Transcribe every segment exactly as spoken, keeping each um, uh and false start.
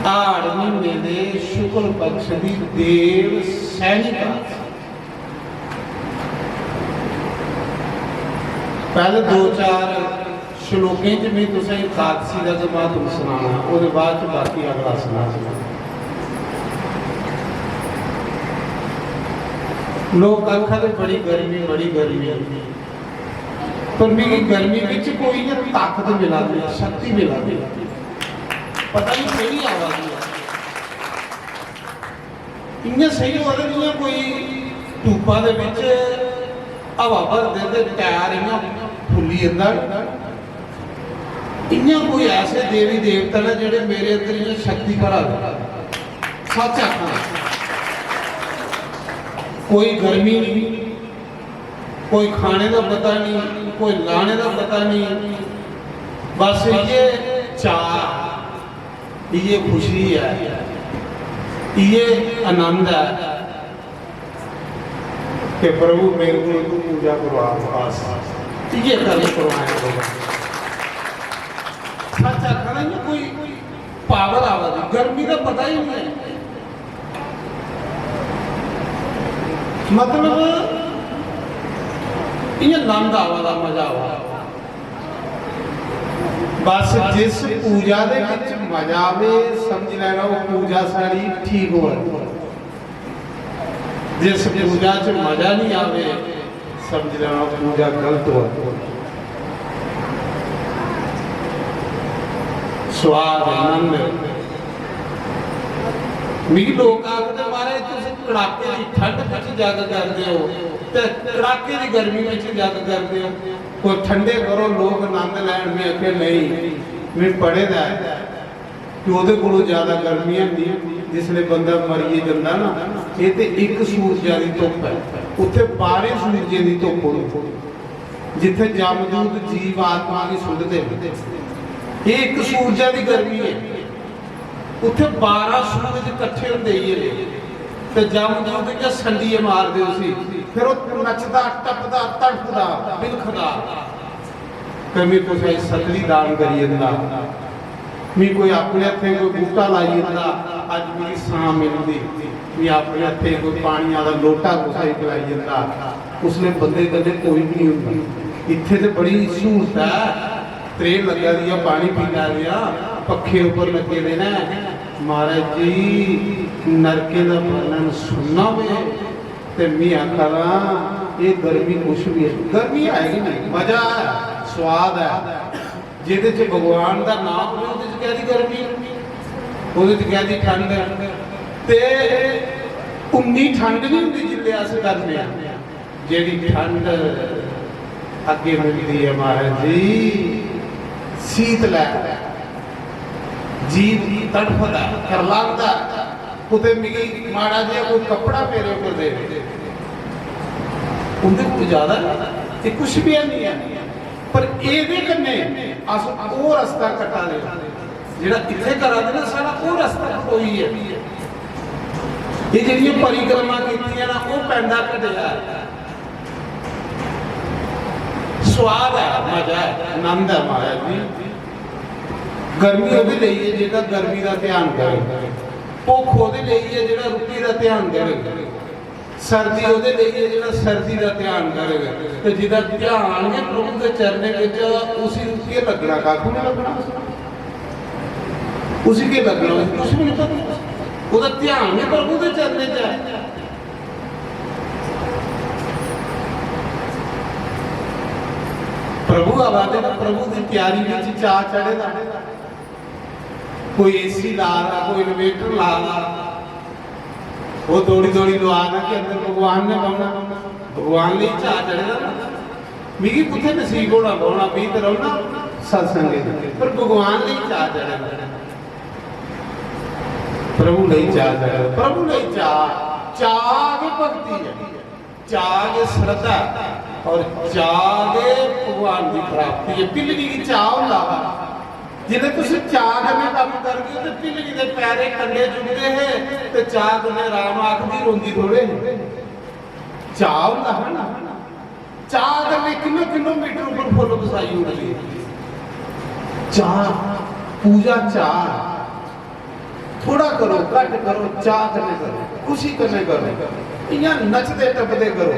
हाड़ म्हीने दे शुक्ल पक्ष दी देव सैनी कादसी। पैह्ले दो चार श्लोकें च में तुसें कादसी दा गै म्हत्तव सनाना, ओह्दे बाद च बाकी अगला सनाना। लोक आखा दे, "बड़ी गर्मी, बड़ी गर्मी।" पर मिगी गर्मी बिच कोई इ'यां ताकत मिला दी ऐ, शक्ति मिला दी ऐ। पता नहीं केह्ड़ी आवा दी ऐ। इ'यां सेही होआ दा जि'यां कोई धुप्पा दे बिच हवा भरदे ते टैर इ'यां फुल्ली जंदा। इ'यां कोई ऐसे देवी देवता न जेह्ड़े मेरे अंदर इ'यां शक्ति भरा दे। सच्च आखना, कोई गर्मी नहीं, कोई खाने दा पता नहीं, कोई लाने दा पता नहीं, बस इ'यै चाऽ, इ'यै खुशी ऐ, इ'यै आनंद ऐ कि प्रभु मेरे को तू पूजा करवा, बस इ'यै कर्म करवाने को। सच्च आखना, इ'यां कोई पावर आवा दी, गर्मी दा पता ही नहीं है। मतलब इ'यां नंद आवा दा, मजा आवा दा। बस जिस पूजा दे विच मजा आवे, समझ लैना ओह् पूजा सारी ठीक होआ दी। जिस पूजा च मजा नहीं आवे, समझ लैना ओह् पूजा गलत होआ दी। स्वाद, आनंद। मिगी लोक आखदे, "महाराज, तुस कड़ाके दी ठंड बिच जग करदे हो ते कड़ाके दी गर्मी बिच जग करदे हो, कोई ठंडे करो, लोक आनंद लैन।" में आखेआ, "नहीं, में पढ़े दा ऐ कि ओह्दे कोलों ज्यादा गर्मी होंदी जिसलै बंदा मरियै जंदा ना।" एह् ते इक सूरजा दी धुप्प ऐ, उत्थै बारें सूरजें दी धुप्प होंदी। जित्थै जमदूत जीव आत्मा गी सुटदे न, एह् इक सूरजा दी गर्मी ऐ। उत्थै बारां सूरज कट्ठे होंदे इ'यै नेह्, ते जमदूत इ'यां संडियै मारदे उसी, फिर ओह् नचदा, टपदा, तड़फदा, बिलखदा। कदें कुसै गी सतली दान करी जंदा, मी कोई अपने हत्थें कोई बूह्टा लाई जंदा, अज्ज मिगी छां मिलदी, मी अपने हत्थें कोई पानी आह्ला लोटा कुसै गी पलाई जंदा, उसलै बंदे कन्नै कोई बी नहीं होंदा। इत्थै ते बड़ी स्हूलत ऐ, त्रेह् लग्गा दी ऐ, पानी पीना दियां, पक्खे उप्पर लग्गे दे न। महाराज जी, नरकें दा वर्णन सुनना होवे ते मी आखा दा, एह् गर्मी कुछ बी है, गर्मी है गै नहीं, मजा ऐ, स्वाद ऐ। जेह्दे च भगवान दा नाम होवे, ओह्दे च कैह्दी गर्मी? ओह्दे च कैह्दी ठंड? ते उन्नी ठंड नहीं होंदी जिसलै अस करने आं, जेह्ड़ी ठंड अग्गें मिलदी ऐ, महाराज जी, शीत लैह्र। जीव तड़फदा, करलांदा। कुतै मिगी माड़ा जेहा कोई कपड़ा मेरे उप्पर दे, उं'दे कोल ज्यादा ते कुछ बी है नहीं ऐ। पर एह्दे कन्नै अस ओह् रस्ता कट्टा दे आं, जेह्ड़ा इत्थै करा दे ना, साढ़ा ओह् रस्ता खतोई ऐ। एह् जेह्ड़ियां परिक्रमा कीतियां ना, ओह् पैंडा घटेआ। स्वाद ऐ, मजा ऐ, आनंद ऐ महाराज जी। गर्मी ओह्दे लेई ऐ जेह्ड़ा गर्मी दा ध्यान करे, भुक्ख ओह्दे लेई ऐ जेह्ड़ा रुट्टी दा ध्यान करे। सर्दी ओह्दे लेई ऐ जेह्ड़ा सर्दी दा ध्यान करग, ते जेह्दा ध्यान गै प्रभु दे चरणें बिच, उसी केह् लग्गना? कक्ख निं लग्गना। उसी केह् लग्गना? उसी कुछ बी निं पता। ओह्दा ध्यान गै प्रभु दे चरणें च ऐ। प्रभु आवा दे न, प्रभु दी त्यारी बिच चाऽ चढ़े दा। कोई एसी ला दा, कोई इन्वर्टर ला दा, ओह् दौड़ी दौड़ी लोआ दा कि अंदर भगवान ने बौह्ना, भगवान लेई चाऽ चढ़े दा ना। मिगी कुत्थै नसीब होना बौह्ना, मी ते रौह्ना सत्संगे च, पर भगवान लेई चाऽ चढ़े दा, प्रभु लेई चाऽ चढ़े दा, प्रभु लेई चाऽ, चाऽ गै भक्ति ऐ। चाऽ गै श्रद्धा और चाऽ गै भगवान दी प्राप्ति ऐ। भिल्लड़ी गी चाऽ होंदा हा, जिसलै तुस चाऽ कन्नै कम्म करगे ओ ते भिल्लड़ी दे पैरें कंडे चुभदे हे ते चाऽ कन्नै राम आखदी रोंदी थोड़े हे। चाऽ होंदा हा ना, चाऽ कन्नै किन्ने किलोमीटर उप्पर फुल्ल बसाई ओड़दे। चाऽ, पूजा चाऽ। थोड़ा करो, घट करो, चाह कन्नै करो, खुशी कन्नै करो, इ'यां नचदे टपदे करो।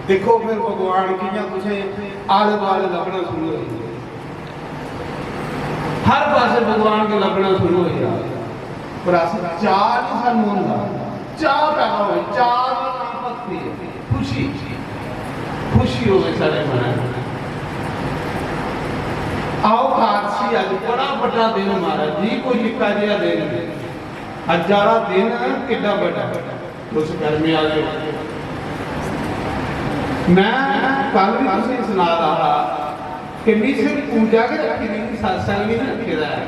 दिक्खो फिर भगवान कि'यां तुसें आले दुआले लब्भना शुरू होई जाना। हर पासे भगवान गी लब्भना शुरू होई जाना। पर अस चाह नहीं सानू होंदा। चाह पैदा होए, चाह दा नाम भक्ति है। खुशी, खुशी होवे साढ़े मनै च। आओ कादसी, अज बड़ा बड्डा दिन महाराज जी, कोई निक्का जेहा दिन नहीं। अज्ज आह्ला दिन किड्डा बड्डा, तुस कर्मे आह्ले हो। मैं कल भी तुसेंगी सना दा हा कि मी सिर्फ पूजा गै रक्खी दी, सत्संग नहीं रक्खे दा ऐ।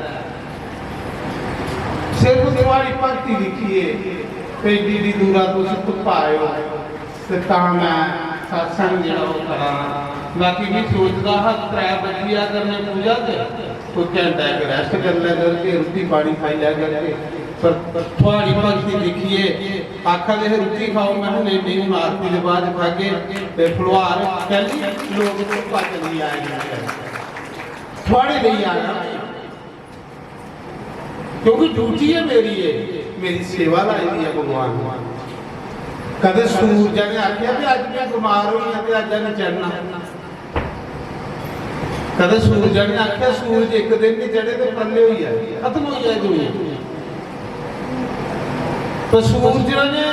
सिर्फ थुआढ़ी भक्ति दिक्खियै ते एड्डी एड्डी दूरा तुस धुप्पा आए हो। ते तां मैं सत्संग जेह्ड़ा ओह् करां। बाकी मैं सोचदा हा त्रै बज्जी जा करने पूजा ते कोई घैंटा इक rest करी लै करगे, रुट्टी पानी खाई लै करगे। पर थुआढ़ी भक्ति दिक्खियै आखा दे हे, "रुट्टी खाओ।" मैं आखेआ, "नेईं, नेईं, हून आरती दे बाद खागे।" ते फलोहार कैल्ली लोक धुप्पा चली आए न। थुआढ़े लेई आया। क्योंकि ड्यूटी है मेरी, है मेरी सेवा लाई दी है भगवान ने। कदे सूरज ने आख्या कि अज मैं बीमार होई हां ते अज नहीं चढ़ना। कदे सूरज ने आख्या सूरज एक दिन नहीं चढ़े तो पल्ले होई जाए, खत्म होई जाए दुनिया। तो सूरज ने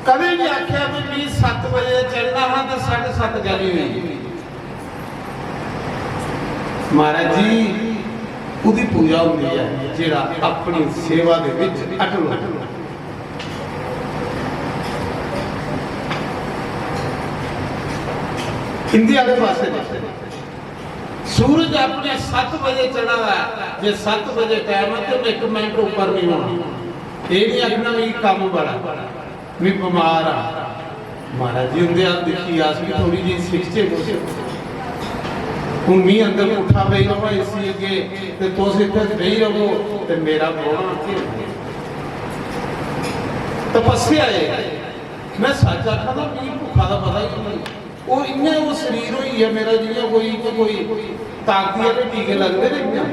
कदें नहीं आख्या भी मी सत्त बजे चढ़ना हा तो साढ़े सत्त कैली हुई। महाराज जी, ओदी पूजा होंदी है जेड़ा अपनी सेवा दे विच अटल हो। इंदे आले पासे सूरज अपने सत्त बजे चढ़ा हुआ है, जे सत्त बजे टाइम है तो एक मिनट ऊपर नहीं होना। ये नहीं आखना भी काम बड़ा, मैं बीमार हाँ। महाराज जी उंदे हाल दिक्खी अस भी थोड़ी जी सिखचे कुछ। हूँ मी अंदर उठा बेही रहो एसी अगे, ते तुस इत्थे बेही रहो, ते मेरा बौहना केह्? तपस्या है। मैं सच आखा ना, मी भुक्खा दा पता ही नहीं। ओह् इ'यां ओह् शरीर होई गेआ मेरा जि'यां कोई, कोई ताकती आह्ले टीके लगदे न इ'यां।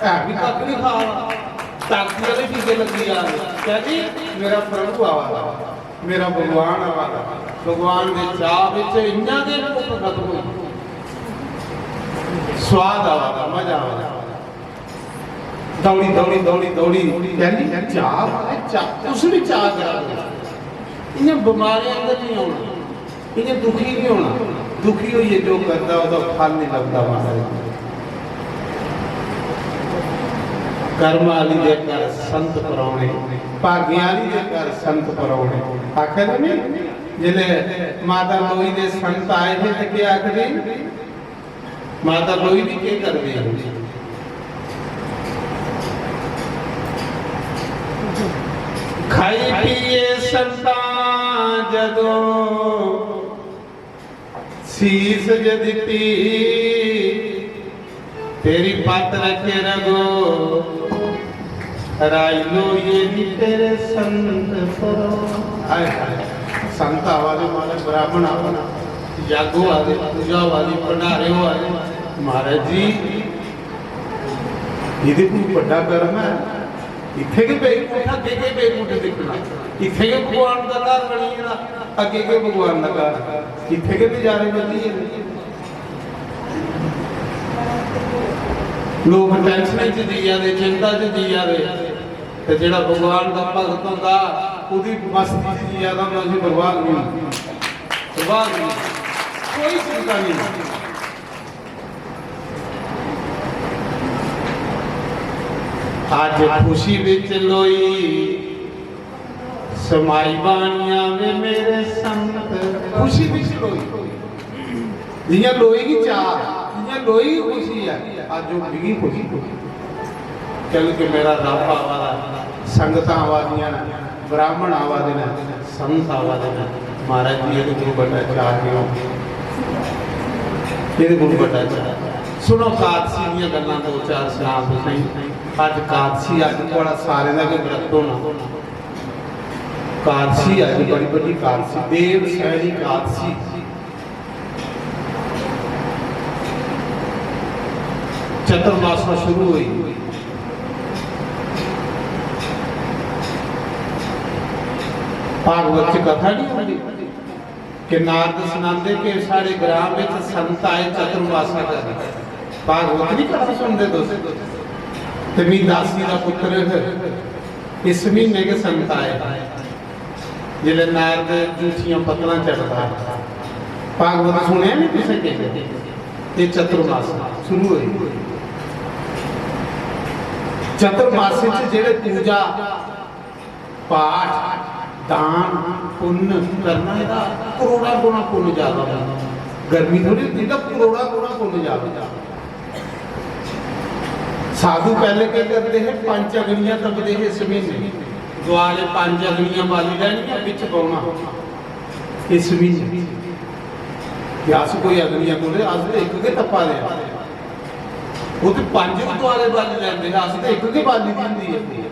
है बी कक्ख निं खा दा, ताकती आह्ले टीके लग्गी जा दे। कैह्दी? मेरा प्रभु आवा दा, मेरा भगवान आवा दा। भगवान दे चाऽ बिच इ'यां गै भुक्ख खत्म होई, सोआद आवा दा, मजा आवा दा। दौड़ी, दौड़ी, दौड़ी, दौड़ी, कैह्ली? चाऽ, चाऽ, तुस बी चाऽ करा करो। इ'यां बमारें आंह्गर निं होना, इ'यां दुखी निं होना। दुखी होइयै जो करदा ओह्दा फल निं लभदा महाराज। कर्म आह्ली दे घर संत परौने, भागें आह्ली दे घर संत परौने। आखदे निं, जिसलै माता लोई दे संत आए हे ते केह् आखदे? माता लोई भी केह् करदे हैं? खाई पिए संतां जदों सीस जे दित्ती, तेरी पत रखे रघो। राई लो ये नी तेरे संत परो। हाय हाय, संत आवा दे, मालक ब्राह्मण आवा दे, जग होआ दे, पूजा होआ दी, भंडारे होआ दे। महाराज जी, एह्दे कोई बड्डा कर्म है। इत्थै गै बैकुंठ, अग्गें केह् बैकुंठ दिक्खना? इत्थै गै भगवान दा घर बनी गेदा, अग्गें केह् भगवान दा घर? इत्थै गै नजारे बधी गे। लोक टैंशनें च जिया दे, चिंता च जिया दे, ते जेह्ड़ा भगवान दा भगत होंदा, ओह्दी मस्ती च जिया दा होंदा, उसी परवाह निं होंदी। परवाह निं होंदी। कोई चिंता निं होंदी। अज्ज खुशी बिच लोई समाई बानियां वे मेरे संत। खुशी बिच लोई, जियां लोई की चाह, जियां लोई की खुशी है, अज्ज ओह् मिगी खुशी। क्योंकि मेरा रब आवा दा, संगतां आवा दियां न, ब्राह्मण आवा दे न, संत आवा दे न। महाराज जी, एह्दे कोला बड्डा चाऽ केह् होग? एह्दे कोला बड्डा चाऽ। सुनो, कादसी दियां गल्लां दो चार सनां तुसेंगी। अज्ज कादसी, अज्ज थुआढ़ा सारें दा गै व्रत होना। कादसी अज्ज बड़ी बड्डी कादसी, देव सैनी कादसी। चतुर्मासा शुरू हुई। भागवत च कथा नहीं होंदी कि नारद सनांदे कि साढ़े ग्राम विच संत आए चतुर्मासा करन। भागवत नहीं कथा सुनदे तुस? ते मी दासी दा पुत्र इस महीने गै संत आए, जिसलै नारद जूठियां पत्तलां चढ़दा। भागवत सुनेआ नहीं तुसें किश? ये चतुर्मास शुरू होई। चतुर्मास च जेह्ड़े पूजा पाठ, दान, पुन्न करना, एह्दा करोड़ां गुणा पुन्न ज्यादा होंदा। गर्मी थोड़ी होंदी, एह्दा करोड़ां गुणा पुन्न ज्यादा होंदा। साधु पैह्ले केह् करदे हे? पंज अग्नियां तपदे हे इस म्हीने। दुआले पंज अग्नियां बाली लैनियां, बिच बौह्ना इस म्हीने। ते अस कोई अग्नियां कोले, अस ते इक गै तप्पा दे आं। ओह् ते पंज गै दुआले बाली लैंदे हे, अस ते इक गै बाली दी होंदी ऐ।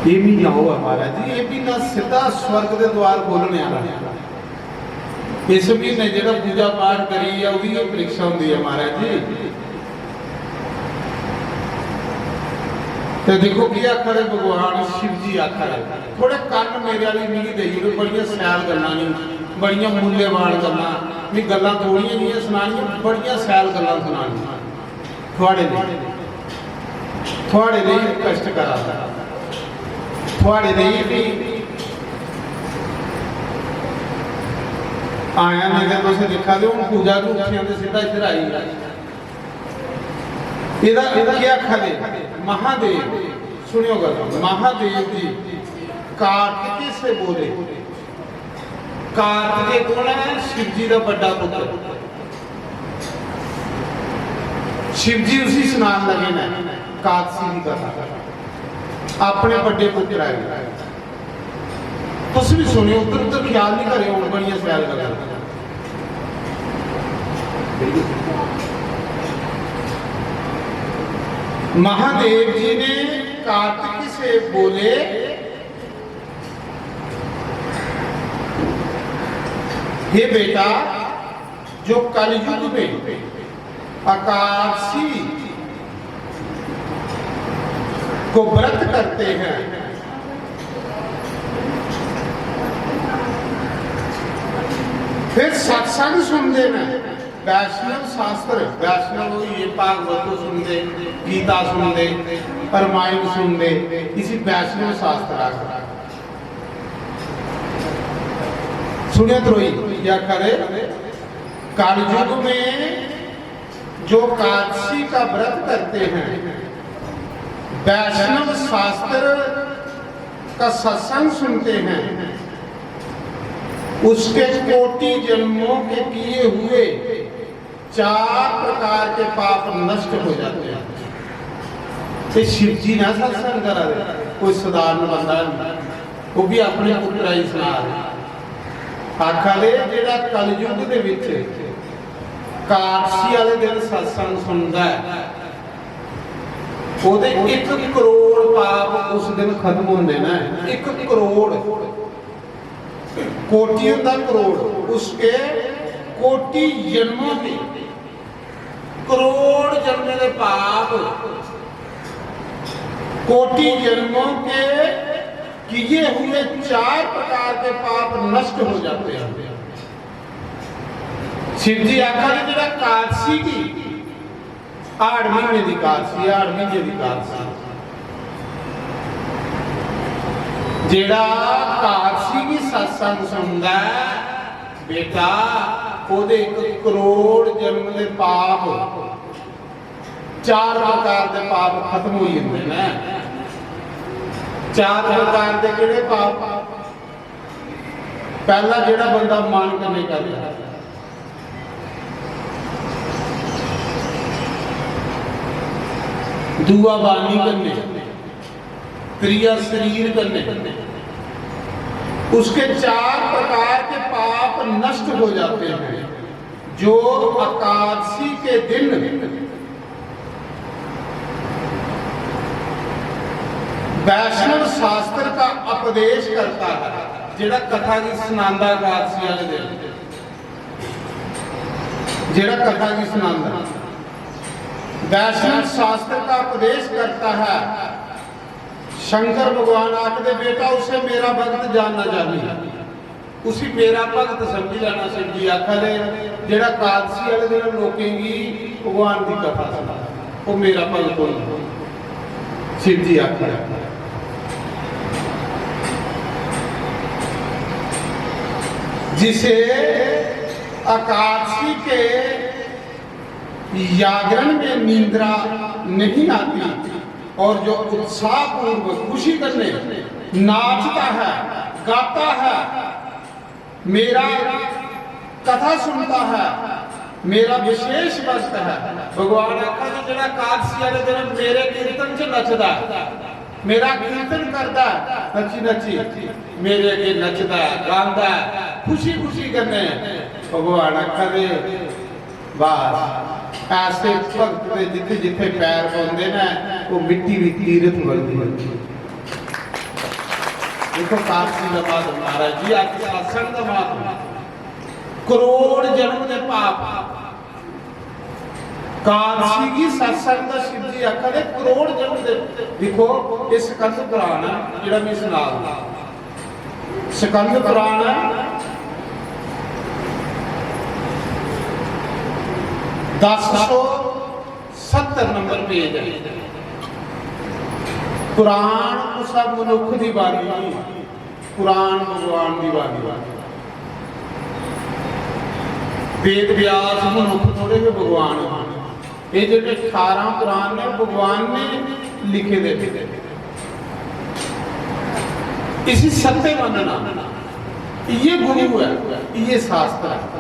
एह् म्हीना ओह् ऐ महाराज जी, एह् म्हीना सिद्धा स्वर्ग दे द्वार खोलने आह्ला ऐ। इस म्हीने जेह्ड़ा पूजा पाठ करियै ओह्दी गै परीक्षा होंदी ऐ महाराज जी। ते दिक्खो केह् आखा दे भगवान शिव जी, आखा दे, "थोड़े कन्न मेरे आह्ली मिगी देई ओड़ो, बड़ियां शैल गल्लां न, बड़ियां मूल्यवान गल्लां, मी गल्लां थोड़ियां जिहियां सनानियां, बड़ियां शैल गल्लां सनानियां।" थुआड़े लेई, थुआड़े लेई रिक्वेस्ट करा दा, थुआड़े लेई भी आया। नहीं ते तुस दिक्खा दे, हून पूजा झूठियां ते सिद्धा इद्धर आई। एह्दा, एह्दा केह् आखा दे? महादेव, सुनियो गल्ल, महादेव जी कार्तिकेय से बोले। कार्तिकेय कौन है? शिव जी दा बड्डा पुत्र। शिव जी उसी सनान लगे न कादसी दी कथा, अपने बड्डे पुत्र आए। तुस भी सुनियो, उधर उधर ख्याल नहीं करे, और बड़ियां शैल गल्लां। महादेव जी ने कार्तिक से बोले, हे बेटा, जो कलयुग में एकादशी को व्रत करते हैं, फिर सत्संग सुनते हैं, वैष्णव शास्त्र, वैष्णव होइए, भागवत सुनदे, गीता सुनदे, रामायण सुनदे, इसी वैष्णव शास्त्र आखदे। सुनियो त्रोई, क्या करे? कलयुग में जो कादशी का व्रत करते हैं, वैष्णव शास्त्र का सत्संग सुनते हैं, उसके कोटि जन्मों के किए हुए चार प्रकार के पाप नष्ट हो जाते हैं। ते शिव जी ना सत्संग करा दे, कोई साधारण बंदा नहीं, वो भी अपने पुत्रा ही सना दे। आखा दे जेड़ा कलयुग दे विच कादशी वाले दिन सत्संग सुनदा है, ओदे एक करोड़ पाप उस दिन खत्म होंदे ने। एक करोड़, कोटि होंदा करोड़, उसके कोटि जन्मों के, करोड़ जन्म के पाप, कोटि जन्मों के किए हुए चार प्रकार के पाप नष्ट हो जाते हैं। शिव जी आखा दे, जेड़ा कादशी की, हाड़ महीने दी कादशी, हाड़ महीने दी कादशी, जेड़ा कादशी की सत्संग सुनदा है बेटा, ओदे एक करोड़ जन्म दे पाप, चार प्रकार दे पाप खत्म हो जाते हैं। चार प्रकार दे केड़े पाप? पहला जेड़ा बंदा मन कन्नै करदा, दूआ बाणी कन्नै, त्रीया शरीर कन्नै। उसके चार प्रकार के पाप नष्ट हो जाते हैं। जो एकादशी के दिन वैष्णव शास्त्र का उपदेश करता है, जेड़ा कथा की सुनांदा एकादशी वाले दिन, जेड़ा कथा की सुनांदा, वैष्णव शास्त्र का उपदेश करता है, शंकर भगवान आखदे, "बेटा, उसे मेरा भक्त जानना चाहिए, उसी मेरा भक्त समझी लैना।" शिव जी आखा दे, "जेह्ड़ा कादसी आह्ले दिन लोकें गी भगवान दी कथा सनांदा, ओह् मेरा भक्त होंदा।" शिव जी आखा दे, "जिसे एकादशी के जागरण में निंद्रा नहीं आती और जो उत्साहपूर्वक खुशी करने नाचता है, गाता है, मेरा कथा सुनता है, मेरा विशेष भक्त है।" भगवान आखा कि जेह्ड़ा कादसी आह्ले दिन मेरे कीर्तन च नचदा है, मेरा कीर्तन करदा है, नच्ची नच्ची मेरे अग्गें नचदा है, गांदा है, खुशी खुशी कन्नै, भगवान आखा दे, बस, ऐसे भक्त दे जित्थे जित्थे पैर पौंदे न, ओह् मिट्टी भी तीर्थ बनदी है। देखो, कादसी दा महात्मा महाराज जी, अज्ज सत्संग दा महात्मा, करोड़ जन्म दे पाप। कादसी गी सत्संग दा शिव जी आखा दे, करोड़ जन्म दे। दिक्खो, एह् स्कंद पुराण ऐ, जेह्ड़ा में सना दा। स्कंद पुराण ऐ, दस सौ सत्तर नंबर पेज ऐ। पुराण कुसै मनुक्ख दी बाणी नेईं, पुराण भगवान दी बाणी। वेद व्यास मनुक्ख थोड़े हे, भगवान हे। एह् जेह्ड़े ठारां पुराण ने, भगवान ने लिखे दे। इसी सत्य मन्नना, इ'यै गुरु ऐ, इ'यै शास्त्र ऐ।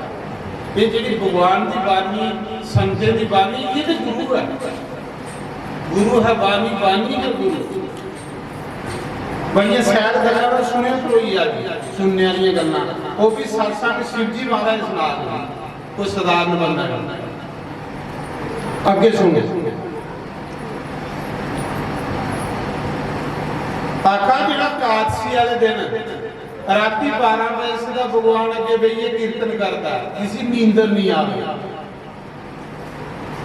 एह् जेह्ड़ी भगवान दी बाणी, संतें दी बाणी, इ'यै ते गुरु ऐ। गुरु है बाणी, बाणी है गुरु। बड़ियां शैल गल्लां न, सुनेओ, कोई आ जी, सुनने आह्लियां गल्लां। ओह् भी सत्संग शिव जी महाराज सना दे, कोई सधारण बंदा नहीं। अग्गे सुनो। आखा जेह्ड़ा कादसी आह्ले दिन राती बारां बजे सिद्धा भगवान अग्गे बेहियै कीर्तन करदा, जिसी नींदर नहीं आवे।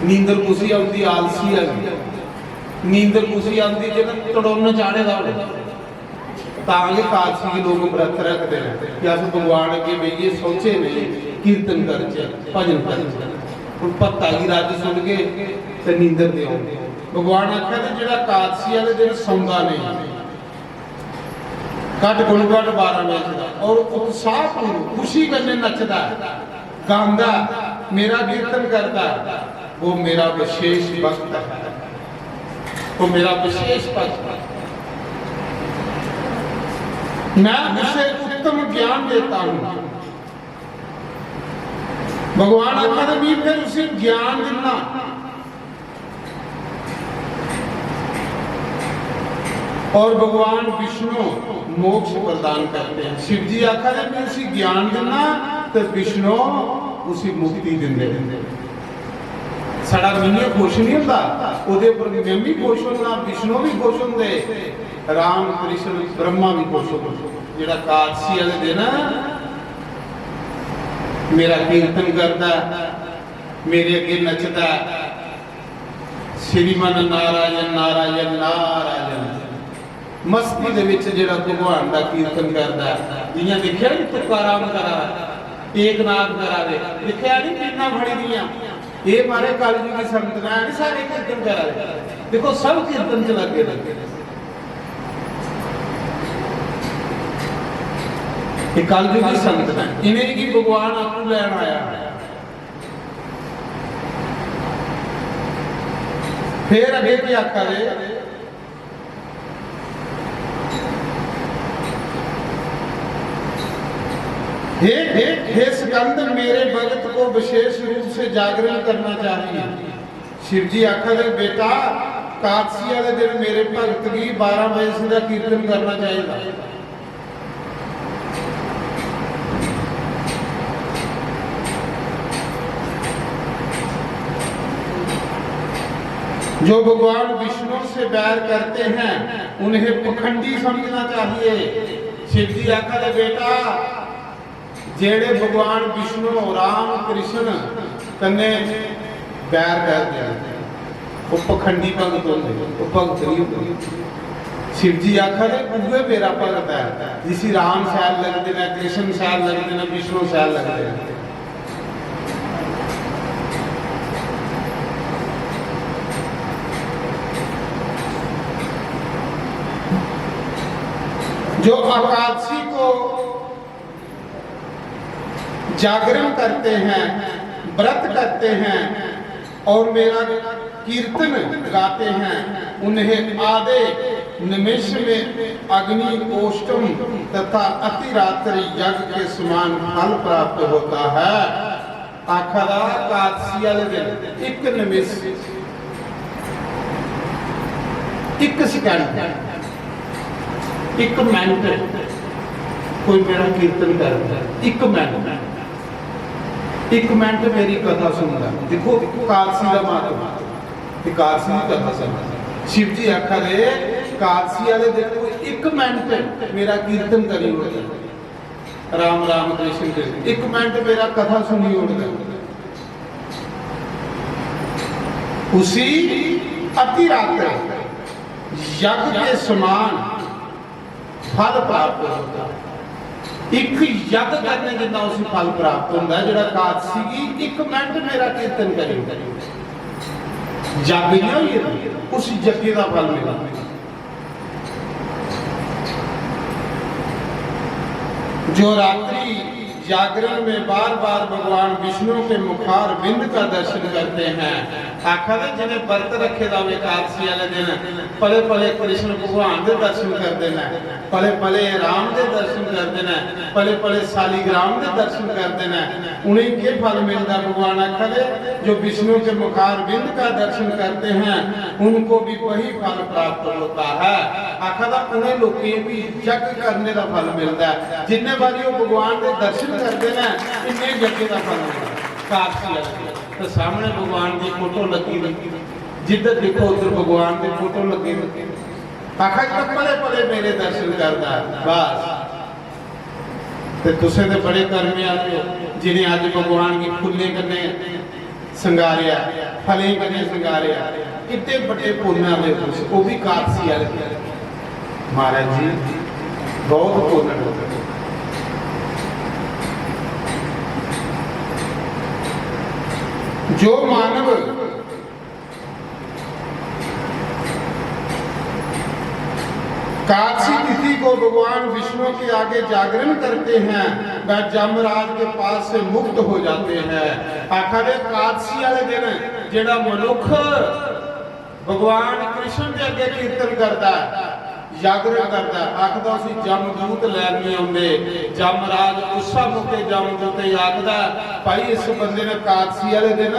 नींदर कुसी औंदी? आलसी आंदी। नींदर कुसी आंदी? जेह्ड़ा तड़ुन्न चाढ़े दा होऐ। तां गै कादसी गी लोक व्रत रखदे न कि अस भगवान अग्गें बेहियै सोचे नेईं, कीर्तन करचै, भजन करचै। हून भक्ता गी रज्ज सुनगे ते नींदर ते औंदी। भगवान आखै ते जेह्ड़ा कादसी आह्ले दिन सौंदा नेईं, घट्ट कोला घट्ट बारां बजे दा, और उत्साहपूर्वक खुशी कन्नै नचदा है, गांदा है, मेरा कीर्तन करदा है, वो मेरा विशेष भक्त है, वो मेरा विशेष भक्त है। मैं उसे उत्तम ज्ञान देता हूं। भगवान आखा दे, "मैं फिर उसी ज्ञान दिन्ना।" और भगवान विष्णु मोक्ष प्रदान करते हैं। शिव जी आखा दे, "मैं उसी ज्ञान दिन्ना, ते विष्णु उसी मुक्ति दिंदे।" साढ़ा मियां खुश नहीं होंदा, ओह्दे उप्पर मैं भी खुश होंदा, विष्णु भी खुश होंदे, राम कृष्ण ब्रह्मा भी खुश होंदे। जेह्ड़ा कादसी आह्ले दिन मेरा कीर्तन करदा, मेरे अग्गे नचदा, श्रीमन नारायण नारायण नारायण, मस्ती दे विच जेह्ड़ा भगवान दा कीर्तन करदा, जियां दिक्खेआ नी तुकाराम करा, एकनाथ करा दे, दिक्खेआ नी पीना फड़ी दियां। एह् मारे कलयुगी संत ने, नी सारे कीर्तन करा दे। देखो, सब कीर्तन च लगे दे। एह् कलयुगी संत ने, इ'नेंगी भगवान आपूं लैन आया। फिर अग्गे केह् आखा दे? हे, हे, हे स्कंद, मेरे भगत को विशेष रूप से जागरण करना चाहिए। शिव जी आखा दे, "बेटा, कादसी वाले दिन मेरे भगत गी बारां बजे सिद्धा कीर्तन करना चाहिए।" जो भगवान विष्णु से बैर करते हैं, उन्हें पखंडी समझना चाहिए। शिव जी आखा दे, बेटा, जेड़े भगवान विष्णु, राम, कृष्ण कन्नै बैर करदे न, ओह् पखंडी भगत होंदे, ओह् भगत नहीं होंदे। शिव जी आखा दे, "उ'ऐ मेरा भगत ऐ जिसी राम शैल लगदे न, कृष्ण शैल लगदे न, विष्णु शैल लगदे न।" जो एकादशी को जागरण करते हैं, व्रत करते हैं और मेरा कीर्तन गाते हैं, उन्हें आधे निमिष में अग्नि ओष्टम तथा अतिरात्र यज्ञ के समान फल प्राप्त होता है। आखा दा, एकादशी वाले दिन एक निमिष, एक सेकंड, एक मिनट कोई मेरा कीर्तन करदा, एक मिनट, एक मिनट मेरी कथा सुनदा। देखो, एकादशी का महत्व, एकादशी की कथा सुनदा। शिव जी आखा दे, एकादशी वाले दिन कोई एक मिनट मेरा कीर्तन करी ओड़दा, राम राम कृष्ण कृष्ण, एक मिनट मेरा कथा सुनी ओड़दा, उसी अति रात्र यज्ञ के समान फल प्राप्त होता है। एक यज्ञ करने जितना उसी फल प्राप्त होता है, जेड़ा एकादशी की एक मिनट मेरा कीर्तन करी, यज्ञ नहीं होई, उस यज्ञ का फल मिला। जो रात्रि जागरण में बार बार भगवान विष्णु के मुखार बिंद का दर्शन करते हैं, आखा दे जिन्हें व्रत रखे दा होवे एकादशी वाले दिन, पले पले कृष्ण भगवान दे दर्शन करते हैं, पले पले राम दे दर्शन करते हैं, पले पले शालीग्राम दे दर्शन करते हैं, उन्हें के फल मिलता? भगवान आखा दे, जो विष्णु के मुखार बिंद का दर्शन करते हैं, उनको भी वही फल प्राप्त होता है। आखा दा उन्हें लोकें भी यज्ञ करने का फल मिलता है। जिन्ने बारी वो भगवान के दर्शन करते हैं, इन्ने यज्ञ का फल मिलता है। एकादशी आखा दे, तो सामने भगवान की फोटो लगी हुई, जिधर देखो उधर भगवान के फोटो लगे हुए। आखा जी, पले पले मेरे दर्शन करता है, बस। ते तुसें ते बड़े कर्मे आह्ले हो, जिन्हें अज्ज भगवान गी फुल्लें कन्नै संगारेआ, फलें कन्नै संगारेआ। कितने बड़े पुन्न आह्ले हो तुस, ओह् भी कादसी आह्ले। महाराज जी, बहुत पुन्न लोक। जो मानव कादसी तिथि को भगवान विष्णु के आगे जागरण करते हैं, वह जमराज के पास से मुक्त हो जाते हैं। आखा दे कादसी वाले दिन जेड़ा मनुख भगवान कृष्ण के अगे कीर्तन करता है, जागरण करता है, आखदा उसी जमदूत लैन नहीं आउंदे। जमराज गुस्सा मुके जमदूत गी आखदा, "भाई, इस बंदे ने कादसी वाले दिन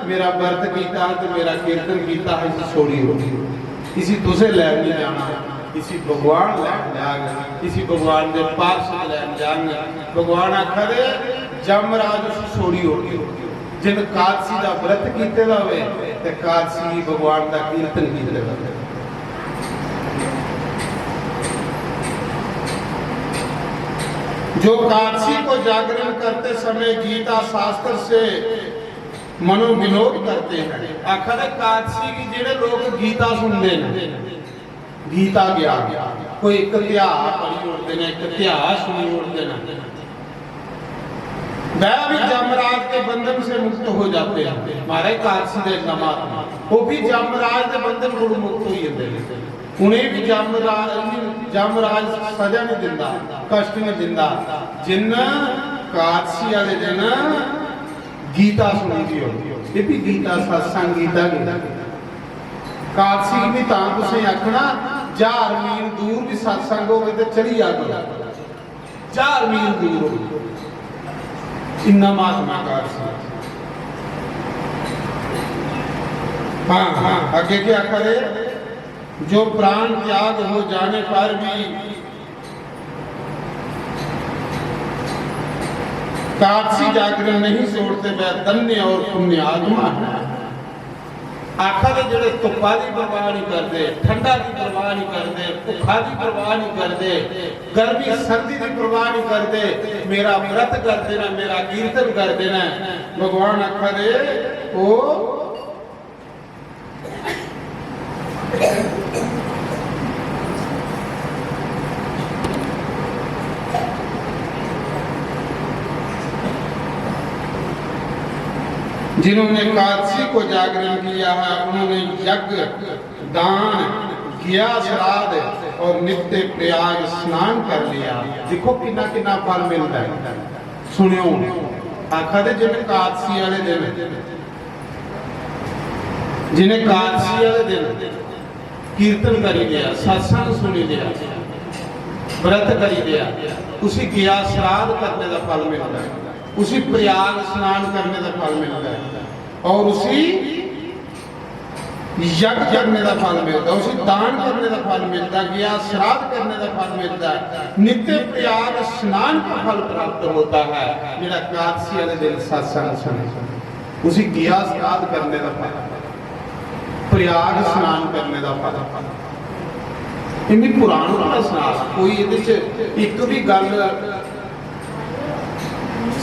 मेरा व्रत कीता ते मेरा कीर्तन कीता, इसी छोड़ी हो, इसी तुसें लैन नहीं जाना, इसी भगवान लैन जाग, इसी भगवान दे पार्षद लैन जाग।" भगवान आखा दे, "जमराज उसी छोड़ी ओड़ो।" जिन कादसी दा व्रत कीते दा होवे ते कादसी भगवान दा कीर्तन कीते दा होवे। जो कादसी को जागरण करते समय गीता शास्त्र से मनोविनोद करते हैं। आखा दे कादसी गी जेड़े लोग गीता सुनते हैं, गीता ज्ञान, कोई एक ध्याऽ पढ़ी ओड़दे न, एक ध्याऽ सुनी ओड़दे न, वह भी जमराज के बंधन से मुक्त हो जाते हैं। महाराज कादसी दे इन्ना महात्मा, वो भी जमराज दे बंधन कोलों मुक्त हो जाते हैं। उन्हें भी जमराज, जमराज सजा नहीं दिंदा, कष्ट नहीं दिंदा। जिन कादसी वाले दिन गीता सुनी दी हो, ये भी गीता सत्संग गीता गीता। कादसी गी तां तुसें आखना, ज्हार मील दूर भी सत्संग होवे ते चली जाओ, ज्हार मील दूर हो, इन्ना महात्मा कादसी। हाँ, हाँ, अगे क्या करे? जो प्राण त्याग हो जाने पर भी कादसी जागरण नहीं छोड़ते, वह धन्य और पुण्य आत्मा है। आखा दे जेड़े धुप्पा दी परवाह नहीं करते, ठंडा दी परवाह नहीं करते, भुखा दी परवाह नहीं करते, गर्मी सर्दी दी परवाह नहीं करते, मेरा व्रत करते ना, मेरा कीर्तन करते ना, भगवान आखा दे, ओ, जिन्होंने कादसी को जागरण किया है, उन्होंने यज्ञ, दान, गया श्राद्ध और नित्य प्रयाग स्नान कर लिया। देखो कितना कितना फल मिलता है। सुनियो, आखा दे जिन्हें कादसी वाले दिन, जिन्हें कादसी वाले दिन कीर्तन करी लिया, सत्संग सुनी लिया, व्रत करी लिया, उसी गया श्राद्ध करने का फल मिलता है, उसी प्रयाग स्नान करने का फल मिलता है, और उसी यज्ञ करने का फल मिलता है, उसी दान करने का फल मिलता है, गया श्राद्ध करने का फल मिलता है। नित्य प्रयाग स्नान का फल प्राप्त होता है। ਜਿਹੜਾ ਕਾਦਸੀ ਵਾਲੇ ਦਿਨ ਸਤਸੰਗ ਸੁਣੇ, उसी गया श्राद्ध करने का फल, प्रयाग स्नान करने का फल। इन्नी पुराण का स्नान, कोई ਇਹਦੇ ਚ ਇੱਕ ਵੀ ਗੱਲ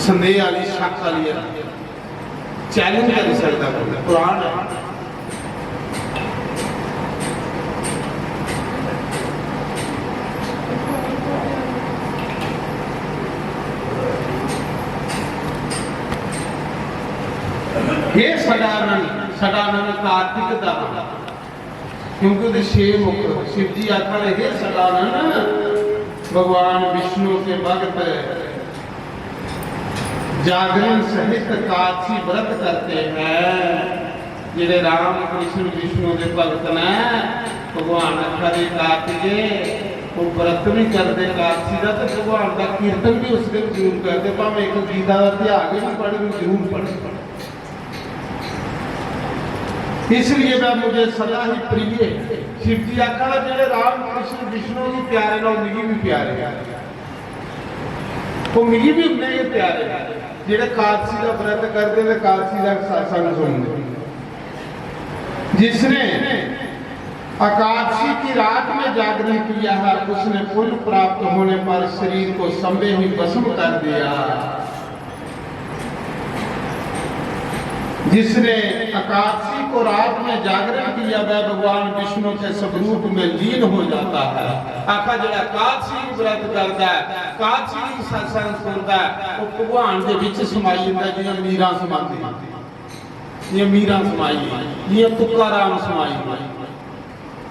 संदेह वाली, शक वाली है, चैलेंज करी सकता कोई। पुराण है। हे सदानंद, सदानंद कार्तिक दा नाम, क्योंकि ਉਹਦੇ ਛੇ ਮੁਖ। शिव जी आखा रहे, हे सदानंद, भगवान विष्णु के भक्त जागरण सहित कादसी व्रत करते हैं। ਜਿਹੜੇ ਰਾਮ ਕ੍ਰਿਸ਼ਨ ਵਿਸ਼ਨੂੰ ਦੇ ਭਗਤ ਨੇ, ਭਗਵਾਨ ਆਖਾ ਦੇ ਕਾਰਤਿਕੇ, ਉਹ व्रत भी करते कादसी ਦਾ, ਤੇ ਭਗਵਾਨ ਦਾ कीर्तन भी उस दिन जरूर करते, भावें एक गीता ਦਾ अध्याय भी पढ़, जरूर पढ़। इसलिए वह मुझे सदा ही प्रिय। शिव जी आखा, ਜਿਹੜੇ ਰਾਮ ਕ੍ਰਿਸ਼ਨ ਵਿਸ਼ਨੂੰ ਜੀ ਪਿਆਰੇ ਨੇ, ਉਹ ਮਿਗੀ ਵੀ ਪਿਆਰੇ ਆ। ਉਹ ਮਿਗੀ ਵੀ ਉਨੇ ਹੀ ਪਿਆਰੇ ਆ। ਜਿਹੜੇ ਕਾਦਸੀ ਦਾ व्रत करते ਨੇ, ਕਾਦਸੀ ਦਾ सत्संग सुनते। जिसने एकादशी की रात में जागरण किया है, उसने पुण्य प्राप्त होने पर शरीर को संभे ही भस्म कर दिया। जिसने एकादशी को रात में जागरण किया, वह भगवान विष्णु के स्वरूप में लीन हो जाता है। आखा ਜਿਹੜਾ ਕਾਦਸੀ व्रत करता है, ਕਾਦਸੀ सत्संग सुनता है, ਉਹ ਭਗਵਾਨ ਦੇ ਵਿੱਚ ਸਮਾਈ ਜਾਂਦਾ, ਜਿਵੇਂ मीरा समांदी, जियां मीरा समाई, जियां तुकाराम समाई।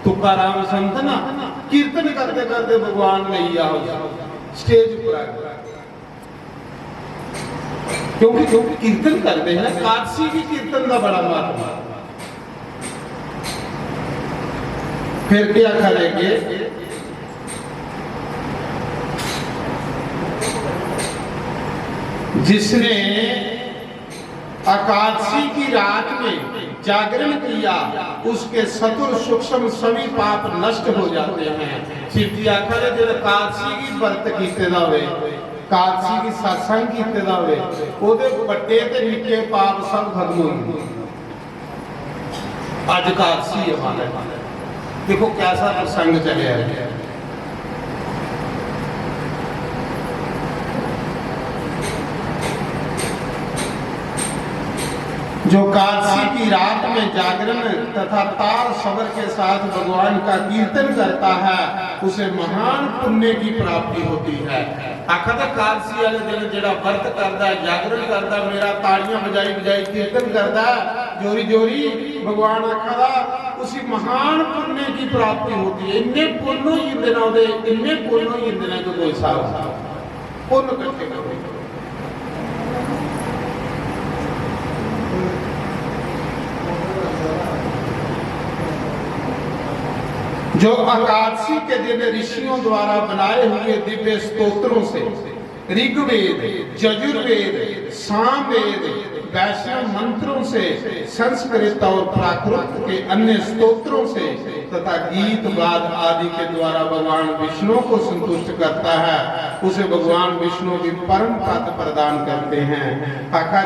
तुकाराम संत ना कीर्तन करते करते भगवान ले आओ स्टेज पर आ गए। क्योंकि जो कीर्तन करते हैं, कादसी भी कीर्तन का बड़ा महत्व है। फिर क्या करेंगे? जिसने एकादशी की रात में जागरण किया, उसके सतुर सूक्ष्म सभी पाप नष्ट हो जाते हैं। शिव जी आखा ने जो एकादशी की व्रत कीते ना हुए, कादसी की सत्संग कीते दा होवे, ओदे बड्डे ते निक्के पाप सब खत्म हो जांदे। अज कादसी है महाराज, देखो कैसा प्रसंग चलिया है। जो कादसी की रात में जागरण तथा ताल स्वर के साथ भगवान का कीर्तन करता है, उसे महान पुण्य की प्राप्ति होती है। आखा दा कादसी वाले दिन जेड़ा व्रत करदा है, जागरण करदा, मेरा ताड़ियां बजाई बजाई कीर्तन करदा है, जोरी जोरी भगवान आखा दा, उसी महान पुण्य की प्राप्ति होती है। इन्ने पुण्य होई जंदे ने ओदे, इन्ने पुण्य होई जंदे ने कि कोई हिसाब नहीं। पुण्य कट्ठे करो। जो एकादशी के दिन ऋषियों द्वारा बनाए हुए दिव्य स्तोत्रों से, ऋग्वेद, यजुर्वेद, सामवेद, वैष्णव मंत्रों से, संस्कृत और प्राकृत के अन्य स्तोत्रों से तथा गीत वाद आदि के द्वारा भगवान विष्णु को संतुष्ट करता है, उसे भगवान विष्णु भी परम पद प्रदान करते हैं। आखा